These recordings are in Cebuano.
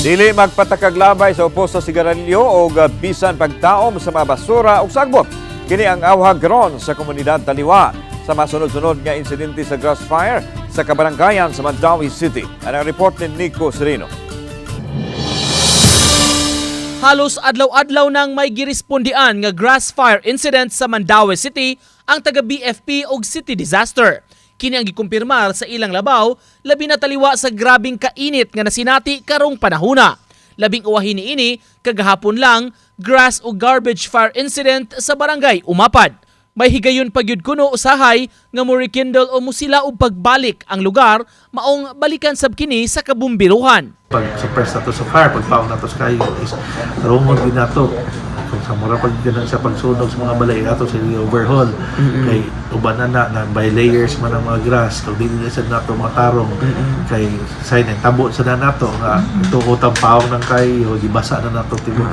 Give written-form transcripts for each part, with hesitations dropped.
Dili magpatakaglabay sa upos sa sigarilyo o bisan pagtaom sa mga basura o sagbot. Kini ang awhag karon sa komunidad Taliwa sa masunod-sunod nga insidente sa grass fire sa kabaranggayan sa Mandaue City. Ang report ni Nico Sereno. Halos adlaw-adlaw nang may girespondian nga grass fire incident sa Mandaue City ang taga BFP og City Disaster. Kini ang gikumpirmar sa ilang labaw, labi na taliwa sa grabing kainit nga nasinati karong panahuna. Labing uwahin niini kagahapon lang, grass o garbage fire incident sa barangay Umapad. May higayon pa gyud kuno usahay nga mo rekindle o musila og pagbalik ang lugar, maong balikan sab kini sa kabumbiruhan. Pag suppress nato sa fire, pagpaong nato sa kayo is tarungon din nato kung sa mura pag ganun sa pagsunog sa mga balay ato sa overhaul kay uban na na, na by layers man ang mga grass. Kung dili na sad nato matarong kay say nang tabo sa na nato nga tuot ang paong ng kayo, gibasa na nato tibuok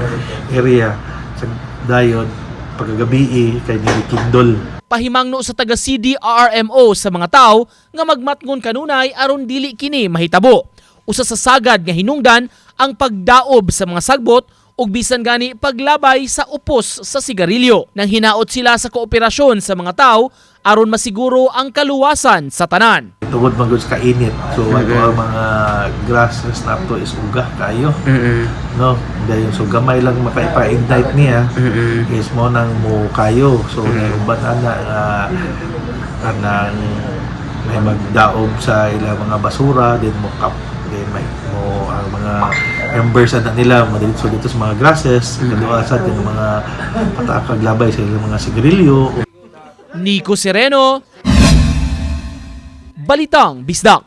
area sa dayon pagkagabi kay nirikindol. Pahimangno sa taga CDRRMO sa mga tao nga magmatngon kanunay aron dili kini mahitabo. Usa sa sagad nga hinungdan ang pagdaob sa mga sagbot ug bisan gani paglabay sa upos sa sigarilyo. Nang hinaot sila sa kooperasyon sa mga tao aron masiguro ang kaluwasan sa tanan. Tungod man gud sa kainit, so ato ang mga grasses nato is ugah kayo, no? Dayon so gamay lang makaipa-ignite niya is mo nang mo kayo. So uban ana nga kanang may magdaob sa ilang mga basura, then mo kap, then may mo ang mga embers ana nila madiretso dito sa mga grasses. Kadua sa yung mga patakag labay sa ilang mga sigarilyo. Nico Sereno, Balitang Bisdak.